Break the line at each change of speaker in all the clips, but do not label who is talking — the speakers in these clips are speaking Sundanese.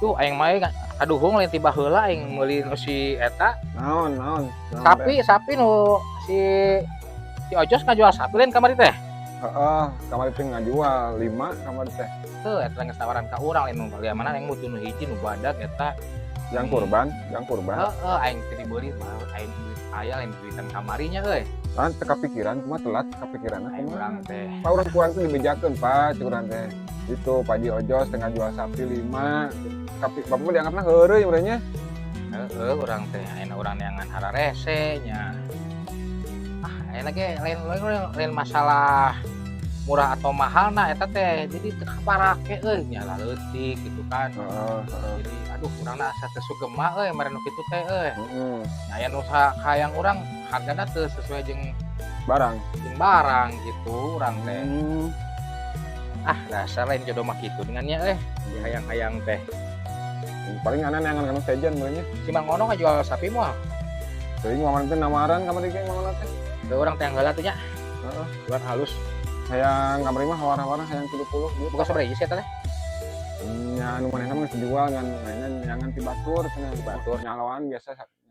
Tuh aing mah kaduhung, lain tiba heula aing meuli nu si eta.
Naon, naon, naon?
Sapi, sapi nu si si Ojos ngajual sapi lain kamari teh?
Heeh, kamari teh ngajual lima kamari teh.
Tuh, eta geus tawaran ka urang, lain nu lian mana aing butuh nu hiji nu badag eta.
Yang kurban, yang kurban.
Heeh, aing teh dibeli, aing duit aya, lain duitan kamarinya euy.
Kan teu kapikiran, kumaha telat kapikiran?
Aing urang teh.
Pak, urang kurang teh dibejakeun, Pak, cek urang teh. Itu Pak Haji Ojos tengah jual sapi lima. Tapi bapak mah dianggapna heureuy merenya.
Heeh, urang teh ayeuna urang neangan hararese nya. Ah, ayeuna ge lain lain lain masalah murah atau mahal, nah eta teh jadi teu kaparake euy, nya lah leutik gitu kan.
Heeh, heeh.
Jadi aduh, urangna asa teu sugema euy meren nu kitu teh euy. Nya aya nu hayang urang hargana teu sesuai jeung
barang.
Jeung barang gitu urang teh. Ah, dasar lain jodoh mah kitu dengan nya euy, dihayang-hayang teh.
Paling aneh neangan kanu sejen merenya.
Si Mang Ono ngajual sapi moal?
Teuing, mamang teh nawaran kamari ge Mang Ono teh.
Teu, urang teh heula tuh nya.
Heeh.
Jualan halus.
Hayang kamari mah hawar-hawaran hayang 30 gitu.
Buka sabaraha hiji sih eta teh?
Nya anu manehna mah geus dijual, ngan mainan neangan ti batur cenah.
Ti batur.
Nyaloan biasa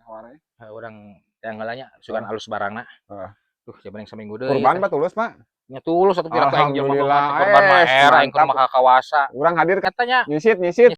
hawarnya.
Heuh, urang teh heula nya, sugan alus barangna.
Heeh.
Tuh, jaman yang saminggu deui.
Kurban
teh.
Pak, tulus, Pak?
Nya tulus atuh, pira aing jelema
Alhamdulillah.
kurban mah
Eh,
era aing kudu
mantap.
mah kawasa.
Urang hadir
Katanya
nyisit nyisit.